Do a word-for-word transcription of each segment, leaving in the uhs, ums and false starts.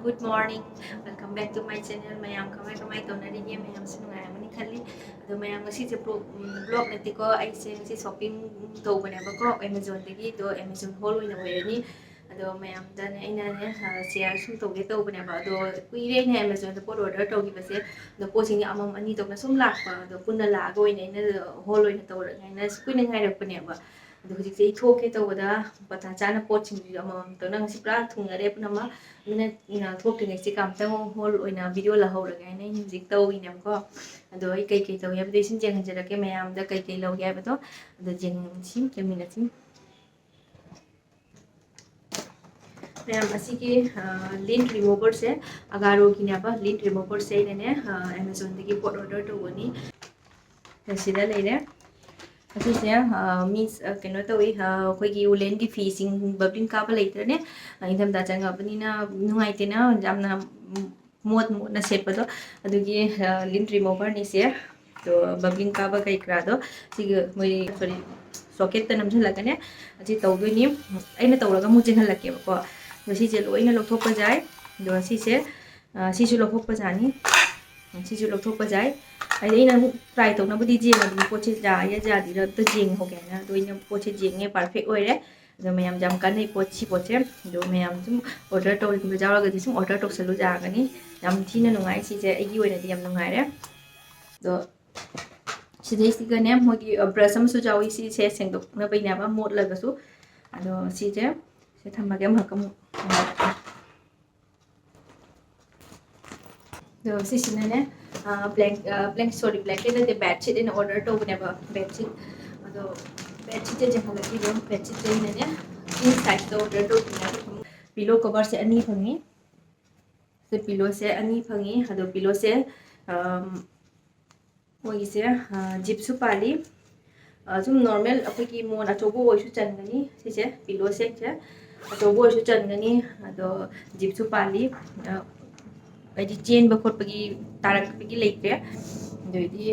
Good morning, welcome back to my channel. ꯃꯌꯥꯝ ꯀꯃꯥꯏ ꯀꯃꯥꯏ ꯇꯧꯅꯔꯤꯒꯦ? ꯃꯌꯥꯝꯁꯨ ꯅꯨꯡꯉꯥꯏꯔꯝꯒꯅꯤ ꯈꯜꯂꯤ꯫ ꯑꯗꯣ ꯃꯌꯥꯝ, ꯉꯁꯤꯁꯦ vlog ꯅꯠꯇꯦꯀꯣ, ꯑꯩꯁꯦ ꯉꯁꯤ shopping ꯇꯧꯕꯅꯦꯕꯀꯣ, Amazonꯗꯒꯤ꯫ ꯑꯗꯣ Amazon haul ꯑꯣꯏꯅ ꯑꯣꯏꯔꯅꯤ꯫ ꯑꯗꯣ ꯃꯌꯥꯝꯗꯅꯦ ꯑꯩꯅꯅꯦ share ꯁꯨꯝ ꯇꯧꯒꯦ ꯇꯧꯕꯅꯦꯕ꯫ ꯑꯗꯣ ꯀꯨꯏꯔꯦ ꯑꯩꯅ Amazonꯗ ꯄꯣꯠ order ꯇꯧꯈꯤꯕꯁꯦ꯫ ꯑꯗꯣ ꯄꯣꯠꯁꯤꯡꯁꯦ ꯑꯃꯃꯝ ꯑꯅꯤ ꯇꯧꯅ ꯁꯨꯝ ꯂꯥꯛꯄ, ꯑꯗꯣ ꯄꯨꯟꯅ ꯂꯥꯛꯑꯒ ꯑꯣꯏꯅ ꯑꯩꯅ haul ꯑꯣꯏꯅ ꯇꯧꯔꯒꯦ ꯍꯥꯏꯅ ꯀꯨꯏꯅ ꯉꯥꯏꯔꯛꯄꯅꯦꯕ꯫ ꯑꯗꯣ ꯍꯧꯖꯤꯛꯁꯦ ꯑꯩ ꯊꯣꯛꯀꯦ ꯇꯧꯕꯗ ꯃꯇꯥ ꯆꯥꯅ ꯄꯣꯠꯁꯤꯡꯁꯤꯁꯨ ꯑꯃꯃꯝ ꯇꯧꯅ ꯉꯁꯤ ꯄꯨꯔꯥ ꯊꯨꯡꯅꯔꯦ ꯄꯨꯝꯅꯃꯛ꯫ ꯑꯗꯨꯅ ꯊꯣꯛꯇ꯭ꯔꯤꯉꯩꯁꯤꯒ ꯑꯝꯇꯪ haul ꯑꯣꯏꯅ video ꯂꯧꯍꯧꯔꯒꯦ ꯍꯥꯏꯅ ꯑꯩꯅ ꯍꯧꯖꯤꯛ ꯇꯧꯔꯤꯅꯦꯕꯀꯣ꯫ ꯑꯗꯣ ꯑꯩ ꯀꯩꯀꯩ ꯇꯧꯏ ꯍꯥꯏꯕꯗꯣ ꯑꯩ ꯁꯨꯝ ꯌꯦꯡꯍꯟꯖꯔꯛꯀꯦ ꯃꯌꯥꯝꯗ ꯀꯩꯀꯩ ꯂꯧꯒꯦ ꯍꯥꯏꯕꯗꯣ꯫ ꯑꯗꯣ ꯌꯦꯡꯁꯤ, ꯌꯦꯡꯃꯤꯟꯅꯁꯤ꯫ ꯃꯌꯥꯝ, ꯑꯁꯤꯒꯤ lint removerꯁꯦ, ꯑꯒꯥꯔꯣꯒꯤꯅꯦꯕ꯫ Lint removerꯁꯦ ꯑꯩꯅꯅꯦ Amazonꯗꯒꯤ ꯄꯣꯠ order ꯇꯧꯕꯅꯤ꯫ ꯑꯁꯤꯗ ꯂꯩꯔꯦ꯫ ꯑꯁꯤꯁꯦ ꯃꯤ ꯀꯩꯅꯣ ꯇꯧꯏ, ꯑꯩꯈꯣꯏꯒꯤ ꯋꯨꯂꯦꯟꯒꯤ ꯐꯤꯁꯤꯡ bubbling ꯀꯥꯕ ꯂꯩꯇ꯭ꯔꯅꯦ? ꯏꯪꯊꯝꯊꯥ ꯆꯪꯉꯛꯑꯕꯅꯤꯅ ꯅꯨꯡꯉꯥꯏꯇꯦꯅ ꯌꯥꯝꯅ ꯃꯣꯠ ꯃꯣꯠꯅ ꯁꯦꯠꯄꯗꯣ꯫ ꯑꯗꯨꯒꯤ lint removerꯅꯤ ꯁꯦ꯫ ꯑꯗꯣ bubbling ꯀꯥꯕ ꯀꯩ ꯀꯔꯥꯗꯣ ꯁꯤꯒꯤ ꯃꯣꯏ, sorry, socketꯇ ꯅꯝꯁꯤꯜꯂꯛꯀꯅꯤ꯫ ꯑꯁꯤ ꯇꯧꯗꯣꯏꯅꯤ꯫ ꯑꯩꯅ ꯇꯧꯔꯒ ꯑꯃꯨꯛ ꯆꯦꯟꯍꯜꯂꯛꯀꯦꯕꯀꯣ꯫ ꯑꯗꯣ ꯁꯤꯁꯦ ꯂꯣꯏꯅ ꯂꯧꯊꯣꯛꯄ ꯌꯥꯏ꯫ ꯑꯗꯣ ꯁꯤꯁꯦ ꯁꯤꯁꯨ ꯂꯧꯊꯣꯛꯄ ꯌꯥꯅꯤ꯫ ꯁꯤꯁꯨ ꯂꯧꯊꯣꯛꯄ ꯌꯥꯏ꯫ ꯍꯥꯏꯗꯤ ꯑꯩꯅ ꯑꯃꯨꯛ try ꯇꯧꯅꯕꯗꯤ ꯌꯦꯡꯉꯕꯅꯤ, ꯄꯣꯠꯁꯦ ꯌꯥꯏꯔ ꯌꯥꯗ꯭ꯔꯤꯔ ꯑꯝꯇ ꯌꯦꯡꯍꯧꯒꯦ ꯍꯥꯏꯅ꯫ ꯑꯗꯣ ꯑꯩꯅ ꯄꯣꯠꯁꯦ ꯌꯦꯡꯉꯦ, perfect ꯑꯣꯏꯔꯦ꯫ ꯑꯗꯣ ꯃꯌꯥꯝ, ꯌꯥꯝ ꯀꯥꯟꯅꯩ ꯄꯣꯠ, ꯁꯤ ꯄꯣꯠꯁꯦ꯫ ꯑꯗꯣ ꯃꯌꯥꯝ ꯁꯨꯝ order ꯇꯧꯅꯤꯡꯕ ꯌꯥꯎꯔꯒꯗꯤ ꯁꯨꯝ order ꯇꯧꯁꯜꯂꯨ ꯌꯥꯒꯅꯤ꯫ ꯌꯥꯝ ꯊꯤꯅ ꯅꯨꯡꯉꯥꯏ ꯁꯤꯁꯦ, ꯑꯩꯒꯤ ꯑꯣꯏꯅꯗꯤ ꯌꯥꯝ ꯅꯨꯡꯉꯥꯏꯔꯦ꯫ ꯑꯗꯣ ꯁꯤꯗꯩꯁꯤꯒꯅꯦ ꯃꯣꯏꯒꯤ brush ꯑꯃꯁꯨ ꯌꯥꯎꯏ, ꯁꯤꯁꯦ ꯁꯦꯡꯗꯣꯛꯅꯕꯩꯅꯦꯕ, ꯃꯣꯠꯂꯒꯁꯨ꯫ ꯑꯗꯣ ꯁꯤꯁꯦ ꯁꯤ ꯊꯝꯃꯒꯦ, ꯑꯃꯨꯛ ꯑꯃꯨꯛ ꯑꯗꯣ ꯁꯤꯁꯤꯅꯅꯦ blank, blank, sorry, blanket ꯅꯠꯇꯦ, bedsheet ꯑꯩꯅ order ꯇꯧꯕꯅꯦꯕ, bedsheet꯫ ꯑꯗꯣ bedsheetꯁꯦ ꯌꯦꯡꯍꯜꯂꯛꯀꯦ꯫ Bedsheetꯁꯦ ꯑꯩꯅꯅꯦ king sizeꯇ order ꯇꯧꯕꯅꯦꯕ꯫ Pillow coverꯁꯦ ꯑꯅꯤ ꯐꯪꯉꯤ꯫ ꯁꯤ pillowꯁꯦ ꯑꯅꯤ ꯐꯪꯉꯤ꯫ ꯑꯗꯣ pillowꯁꯦ ꯃꯣꯏꯒꯤꯁꯦ zipꯁꯨ ꯄꯥꯜꯂꯤ꯫ ꯁꯨꯝ normal ꯑꯩꯈꯣꯏꯒꯤ ꯃꯣꯟ ꯑꯆꯧꯕ ꯑꯣꯏꯔꯁꯨ ꯆꯟꯒꯅꯤ꯫ ꯁꯤꯁꯦ pillowꯁꯦ ꯑꯆꯧꯕ ꯑꯣꯏꯔꯁꯨ ꯆꯟꯒꯅꯤ꯫ ꯑꯗꯣ zipꯁꯨ ꯄꯥꯜꯂꯤ꯫ ꯍꯥꯏꯗꯤ ꯆꯦꯟꯕ ꯈꯣꯠꯄꯒꯤ, ꯇꯥꯔꯛꯄꯒꯤ ꯂꯩꯇ꯭ꯔꯦ꯫ ꯑꯗꯩꯗꯤ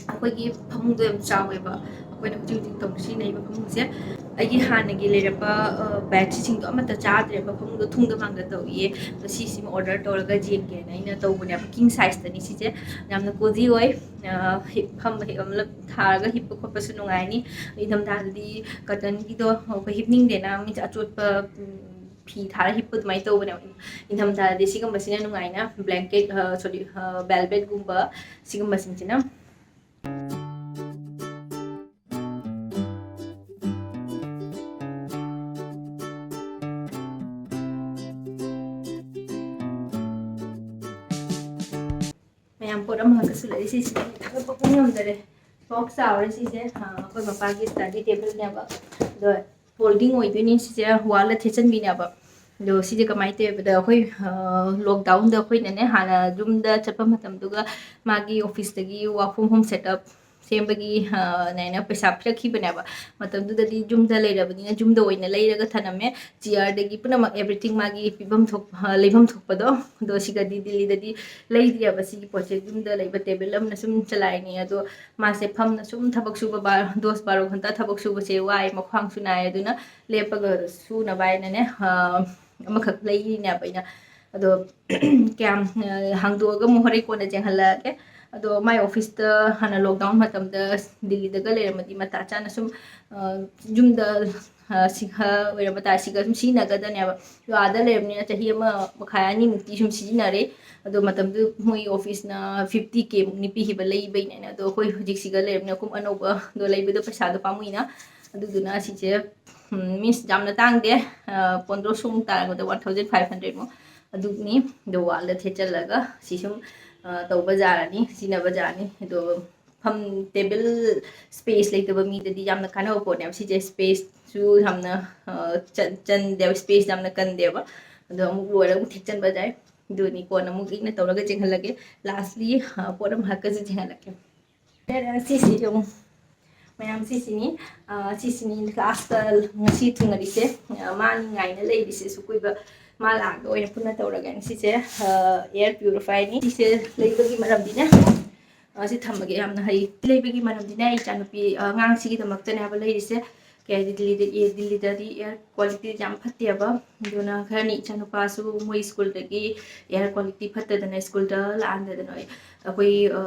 ꯑꯩꯈꯣꯏꯒꯤ ꯐꯃꯨꯡꯗꯣ ꯌꯥꯝ ꯆꯥꯎꯋꯦꯕ, ꯑꯩꯈꯣꯏꯅ ꯍꯧꯖꯤꯛ ꯍꯧꯖꯤꯛ ꯇꯧ ꯁꯤꯖꯤꯟꯅꯔꯤꯕ ꯐꯃꯨꯡꯁꯦ꯫ ꯑꯩꯒꯤ ꯍꯥꯟꯅꯒꯤ ꯂꯩꯔꯝꯕ ꯕꯦꯗꯁꯤꯠꯁꯤꯡꯗꯣ ꯑꯃꯠꯇ ꯆꯥꯗ꯭ꯔꯦ, ꯃꯐꯝꯗꯣ ꯊꯨꯡꯗ ꯃꯥꯡꯗ ꯇꯧꯏꯌꯦ꯫ ꯑꯗꯣ ꯁꯤꯁꯤꯃ ꯑꯣꯔꯗꯔ ꯇꯧꯔꯒ ꯌꯦꯡꯒꯦꯅ ꯑꯩꯅ ꯇꯧꯕꯅꯦꯕ꯫ ꯀꯤꯡ ꯁꯥꯏꯖꯇꯅꯤ ꯁꯤꯁꯦ, ꯌꯥꯝꯅ ꯀꯣꯖꯤ ꯑꯣꯏ꯫ ꯑ, ꯍꯤꯞ-, ꯐꯝꯕ ꯍꯤꯞ ꯑꯃ ꯊꯥꯔꯒ ꯍꯤꯞꯄ ꯈꯣꯠꯄꯁꯨ ꯅꯨꯡꯉꯥꯏꯅꯤ꯫ ꯏꯪꯊꯝꯊꯥꯗꯗꯤ ꯀꯇꯟꯒꯤꯗꯣ ꯑꯩꯈꯣꯏ ꯍꯤꯞꯅꯤꯡꯗꯦꯅ, ꯃꯤꯟꯁ ꯑꯆꯣꯠꯄ, ꯎꯝ, ꯐꯤ ꯊꯥꯔ ꯍꯤꯞꯄ ꯑꯗꯨꯃꯥꯏꯅ ꯇꯧꯕꯅꯦꯕ꯫ ꯏꯪꯊꯝꯊꯥꯗꯗꯤ ꯁꯤꯒꯨꯝꯕꯁꯤꯅ ꯅꯨꯡꯉꯥꯏꯅ, ꯕ꯭ꯂꯦꯡꯀꯦꯠ, ꯑ, ꯁꯣꯔꯤ, ꯑ, ꯕꯦꯜꯕꯦꯠꯀꯨꯝꯕ ꯁꯤꯒꯨꯝꯕꯁꯤꯡꯁꯤꯅ꯫ ꯃꯌꯥꯝ, ꯄꯣꯠ ꯑꯃꯈꯛꯀꯁꯨ ꯂꯩ꯫ ꯁꯤꯁꯤꯗꯤ ꯊꯥꯒꯠꯄ ꯄꯨꯡ ꯉꯝꯗꯔꯦ꯫ ꯊꯣꯛ ꯆꯥꯎꯔꯦ ꯁꯤꯁꯦ꯫ ꯑ, ꯑꯩꯈꯣꯏ ꯃꯄꯥꯒꯤ ꯁ꯭ꯇꯗꯤ ꯇꯦꯕꯜꯅꯦꯕ꯫ ꯑꯗꯣ ꯐꯣꯜꯗꯤꯡ ꯑꯣꯏꯗꯣꯏꯅꯤ ꯁꯤꯁꯦ, ꯋꯥꯜꯗ ꯊꯦꯠꯆꯟꯕꯤꯅꯦꯕ꯫ ꯑꯗꯣ ꯁꯤꯁꯦ ꯀꯃꯥꯏꯅ ꯇꯧꯋꯦꯕꯗ, ꯑꯩꯈꯣꯏ, ꯑ, ꯂꯣꯛꯗꯥꯎꯟꯗ ꯑꯩꯈꯣꯏꯅꯅꯦ, ꯍꯥꯟꯅ ꯌꯨꯝꯗ ꯆꯠꯄ ꯃꯇꯝꯗꯨꯒ ꯃꯥꯒꯤ ꯑꯣꯐꯤꯁꯇꯒꯤ work from home setup ꯁꯦꯝꯕꯒꯤ, ꯑ, ꯅꯦꯅ ꯄꯩꯁꯥ ꯄꯤꯔꯛꯈꯤꯕꯅꯦꯕ꯫ ꯃꯇꯝꯗꯨꯗꯗꯤ ꯌꯨꯝꯗ ꯂꯩꯔꯕꯅꯤꯅ ꯌꯨꯝꯗ ꯑꯣꯏꯅ ꯂꯩꯔꯒ ꯊꯅꯝꯃꯦ꯫ ꯆꯤꯌꯔꯗꯒꯤ ꯄꯨꯝꯅꯃꯛ, everything ꯃꯥꯒꯤ ꯄꯤꯐꯝ ꯊꯣꯛ-, ꯑ, ꯂꯩꯐꯝ ꯊꯣꯛꯄꯗꯣ꯫ ꯑꯗꯣ ꯁꯤꯒꯗꯤ ꯗꯤꯜꯂꯤꯗꯗꯤ ꯂꯩꯗ꯭ꯔꯤꯑꯕ ꯁꯤꯒꯤ ꯄꯣꯠꯁꯦ꯫ ꯌꯨꯝꯗ ꯂꯩꯕ ꯇꯦꯕꯜ ꯑꯃꯅ ꯁꯨꯝ ꯆꯂꯥꯏꯅꯤ꯫ ꯑꯗꯣ ꯃꯥꯁꯦ ꯐꯝꯅ ꯁꯨꯝ ꯊꯕꯛ ꯁꯨꯕ, ꯕꯥ-, ꯗꯣꯁ ꯕꯥꯔꯣ ꯘꯟꯇꯥ ꯊꯕꯛ ꯁꯨꯕꯁꯦ ꯋꯥꯏ, ꯃꯈ꯭ꯋꯥꯡꯁꯨ ꯅꯥꯏ꯫ ꯑꯗꯨꯅ ꯂꯦꯞꯄꯒ ꯁꯨꯅꯕ ꯍꯥꯏꯅꯅꯦ, ꯑ, ꯑꯃꯈꯛ ꯂꯩꯔꯤꯅꯦꯕ ꯑꯩꯅ꯫ ꯑꯗꯣ ꯀꯌꯥꯝ, ꯑ, ꯍꯥꯡꯗꯣꯛꯑꯒ ꯑꯃꯨꯛ ꯍꯣꯔꯦꯟ ꯀꯣꯟꯅ ꯆꯦꯟꯍꯜꯂꯛꯑꯒꯦ꯫ ꯑꯗꯣ ꯃꯥꯏ ꯑꯣꯐꯤꯁꯇ ꯍꯥꯟꯅ ꯂꯣꯛꯗꯥꯎꯟ ꯃꯇꯝꯗ ꯗꯤꯜꯂꯤꯗꯒ ꯂꯩꯔꯝꯃꯗꯤ ꯃꯇꯥ ꯆꯥꯅ ꯁꯨꯝ, ꯑ, ꯌꯨꯝꯗ, ꯑ, ꯁꯤꯒ ꯑꯣꯏꯔꯝꯕ ꯇꯥꯔꯦ, ꯁꯤꯒ ꯁꯨꯝ ꯁꯤꯖꯤꯟꯅꯒꯗꯅꯦꯕ꯫ ꯑꯗꯣ ꯑꯥꯗ ꯂꯩꯔꯕꯅꯤꯅ ꯆꯍꯤ ꯑꯃ ꯃꯈꯥꯏ ꯑꯅꯤꯃꯨꯛꯇꯤ ꯁꯨꯝ ꯁꯤꯖꯤꯟꯅꯔꯦ꯫ ꯑꯗꯣ ꯃꯇꯝꯗꯨ ꯃꯣꯏ ꯑꯣꯐꯤꯁꯅ fifty K ꯃꯨꯛꯅꯤ ꯄꯤꯈꯤꯕ ꯂꯩꯕꯩꯅꯦꯅ꯫ ꯑꯗꯣ ꯑꯩꯈꯣꯏ ꯍꯧꯖꯤꯛꯁꯤꯒ ꯂꯩꯔꯕꯅꯤꯅ ꯀꯨꯝ ꯑꯅꯧꯕꯗꯣ ꯂꯩꯕꯗꯣ ꯄꯩꯁꯥꯗꯣ ꯄꯥꯝꯃꯨꯏꯅ꯫ ꯑꯗꯨꯗꯨꯅ ꯁꯤꯁꯦ, ꯎꯝ, ꯃꯤꯟꯁ ꯌꯥꯝꯅ ꯇꯥꯡꯗꯦ, ꯑ, ꯄꯣꯟꯗ꯭ꯔꯣ ꯁꯣꯃꯨꯛ ꯇꯥꯔꯛꯄꯗ one thousand five hundred ꯃꯨꯛ꯫ ꯑꯗꯨꯅꯤ꯫ ꯑꯗꯣ ꯋꯥꯜꯗ ꯊꯦꯠꯆꯜꯂꯒ ꯁꯤ ꯁꯨꯝ, ꯑ, ꯇꯧꯕ ꯌꯥꯔꯅꯤ, ꯁꯤꯖꯤꯟꯅꯕ ꯌꯥꯔꯅꯤ꯫ ꯑꯗꯣ ꯐꯝ, ꯇꯦꯕꯜ ꯁ꯭ꯄꯦꯁ ꯂꯩꯇꯕ ꯃꯤꯗꯗꯤ ꯌꯥꯝꯅ ꯀꯥꯟꯅꯕ ꯄꯣꯠꯅꯦꯕ ꯁꯤꯁꯦ꯫ ꯁ꯭ꯄꯦꯁꯁꯨ ꯌꯥꯝꯅ, ꯑ, ꯆꯟ-, ꯆꯟꯗꯦꯕ, ꯁ꯭ꯄꯦꯁ ꯌꯥꯝꯅ ꯀꯟꯗꯦꯕ꯫ ꯑꯗꯣ ꯑꯃꯨꯛ ꯂꯣꯏꯔꯒ ꯑꯃꯨꯛ ꯊꯦꯠꯆꯟꯕ ꯌꯥꯏ꯫ ꯑꯗꯨꯅꯤ, ꯀꯣꯟꯅ ꯑꯃꯨꯛ ꯏꯪꯅ ꯇꯧꯔꯒ ꯆꯦꯟꯍꯜꯂꯒꯦ꯫ ꯂꯥꯁꯂꯤ, ꯑ, ꯄꯣꯠ ꯑꯃꯈꯛꯀꯁꯨ ꯆꯦꯟꯍꯜꯂꯛꯀꯦ꯫ ꯁꯤꯁꯤ ꯌꯦꯡꯉꯨ꯫ ꯃꯌꯥꯝ, ꯁꯤꯁꯤꯅꯤ, ꯑ, ꯁꯤꯁꯤꯅꯤ ꯂꯥꯁꯇ ꯉꯁꯤ ꯊꯨꯡꯅꯔꯤꯁꯦ꯫ ꯑ, ꯃꯥꯅꯤ ꯉꯥꯏꯅ ꯂꯩꯔꯤꯁꯦ, ꯁꯨꯛ ꯀꯨꯏꯕ꯫ ꯃꯥ ꯂꯥꯛꯑꯒ ꯑꯣꯏꯅ ꯄꯨꯟꯅ ꯇꯧꯔꯒꯦ꯫ ꯁꯤꯁꯦ, ꯑ, air purifierꯅꯤ꯫ ꯁꯤꯁꯦ ꯂꯩꯕꯒꯤ ꯃꯔꯝꯗꯤꯅꯦ, ꯑ, ꯁꯤ ꯊꯝꯃꯒꯦ꯫ ꯌꯥꯝꯅ ꯍꯩ꯫ ꯂꯩꯕꯒꯤ ꯃꯔꯝꯗꯤꯅꯦ, ꯑꯩ ꯏꯆꯥꯅꯨꯄꯤ, ꯑ, ꯑꯉꯥꯡꯁꯤꯒꯤꯗꯃꯛꯇꯅꯦ ꯍꯥꯏꯕ ꯂꯩꯔꯤꯁꯦ꯫ ꯀꯩ ꯍꯥꯏꯗꯤ, ꯗꯤꯜꯂꯤꯗ, ꯑꯦ, ꯗꯤꯜꯂꯤꯗꯗꯤ air quality ꯌꯥꯝ ꯐꯠꯇꯦꯕ꯫ ꯑꯗꯨꯅ ꯈꯔꯅꯤ ꯏꯆꯥꯅꯨꯄꯥꯁꯨ ꯃꯣꯏ ꯁ꯭ꯀꯨꯜꯗꯒꯤ air quality ꯐꯠꯇꯗꯅ ꯁ꯭ꯀꯨꯜꯗ ꯂꯥꯛꯍꯟꯗꯗꯅ ꯑꯩꯈꯣꯏ, ꯑ,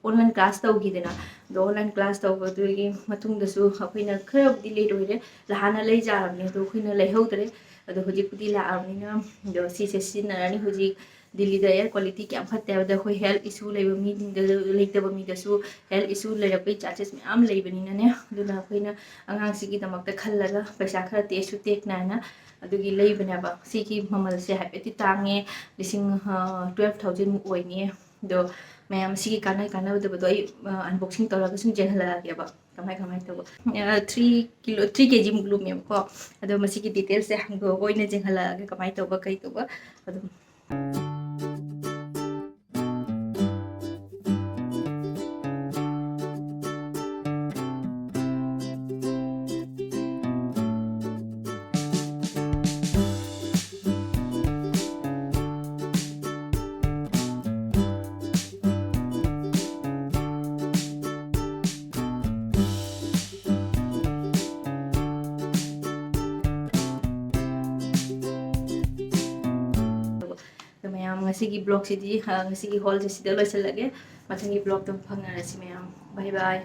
online class ꯇꯧꯈꯤꯗꯅ꯫ ꯑꯗꯣ online class ꯇꯧꯕꯗꯨꯒꯤ ꯃꯇꯨꯡꯗꯁꯨ ꯑꯩꯈꯣꯏꯅ ꯈꯔꯕꯨꯗꯤ late ꯑꯣꯏꯔꯦ, ꯍꯥꯟꯅ ꯂꯩꯖꯔꯕꯅꯦ, ꯑꯗꯣ ꯑꯩꯈꯣꯏꯅ ꯂꯩꯍꯧꯗ꯭ꯔꯦ꯫ ꯑꯗꯣ ꯍꯧꯖꯤꯛꯄꯨꯗꯤ ꯂꯥꯛꯑꯕꯅꯤꯅ, ꯑꯗꯣ ꯁꯤꯁꯦ ꯁꯤꯖꯤꯟꯅꯔꯅꯤ꯫ ꯍꯧꯖꯤꯛ ꯗꯤꯜꯂꯤꯗ air quality ꯀꯌꯥꯝ ꯐꯠꯇꯦ ꯍꯥꯏꯕꯗ, ꯑꯩꯈꯣꯏ health issue ꯂꯩꯕ ꯃꯤꯁꯤꯡꯗ, ꯂꯩꯇꯕ ꯃꯤꯗꯁꯨ health issue ꯂꯩꯔꯛꯄꯒꯤ chances ꯃꯌꯥꯝ ꯂꯩꯕꯅꯤꯅꯅꯦ꯫ ꯑꯗꯨꯅ ꯑꯩꯈꯣꯏꯅ ꯑꯉꯥꯡꯁꯤꯒꯤꯗꯃꯛꯇ ꯈꯜꯂꯒ ꯄꯩꯁꯥ ꯈꯔ ꯇꯦꯛꯁꯨ ꯇꯦꯛꯅ ꯍꯥꯏꯅ ꯑꯗꯨꯒꯤ ꯂꯩꯕꯅꯦꯕ꯫ ꯁꯤꯒꯤ ꯃꯃꯜꯁꯦ ꯍꯥꯏꯐꯦꯠꯇꯤ ꯇꯥꯡꯉꯦ, ꯂꯤꯁꯤꯡ, ꯑ, twelve thousand ꯃꯨꯛ ꯑꯣꯏꯅꯤꯌꯦ꯫ ꯑꯗꯣ ꯃꯌꯥꯝ ꯁꯤꯒꯤ ꯀꯥꯟꯅ ꯀꯥꯟꯅꯗꯕꯗꯣ ꯑꯩ, ꯑ, unboxing ꯇꯧꯔꯒ ꯁꯨꯝ ꯌꯦꯡꯍꯜꯂꯛꯑꯒꯦꯕ꯫ ꯀꯃꯥꯏ, ꯀꯃꯥꯏꯅ ꯇꯧꯕ? ꯑ, three ꯀꯤꯂꯣ, three ꯀꯦ ꯖꯤꯃꯨꯛ ꯂꯨꯝꯃꯦꯕꯀꯣ꯫ ꯑꯗꯣ ꯃꯁꯤꯒꯤ detailsꯁꯦ ꯍꯥꯡꯗꯣꯛꯑꯒ ꯑꯣꯏꯅ ꯌꯦꯡꯍꯜꯂꯛꯑꯒꯦ, ꯀꯃꯥꯏꯅ ꯇꯧꯕ, ꯀꯩ ꯇꯧꯕ ꯑꯗꯨꯝ꯫ ꯑꯗꯣ ꯃꯌꯥꯝ, ꯉꯁꯤꯒꯤ vlogꯁꯤꯗꯤ, ꯑ, ꯉꯁꯤꯒꯤ haulꯁꯦ ꯁꯤꯗ ꯂꯣꯏꯁꯤꯜꯂꯒꯦ꯫ ꯃꯊꯪꯒꯤ vlogꯇ ꯑꯃꯨꯛ ꯐꯪꯅꯔꯁꯤ ꯃꯌꯥꯝ꯫ Bye bye꯫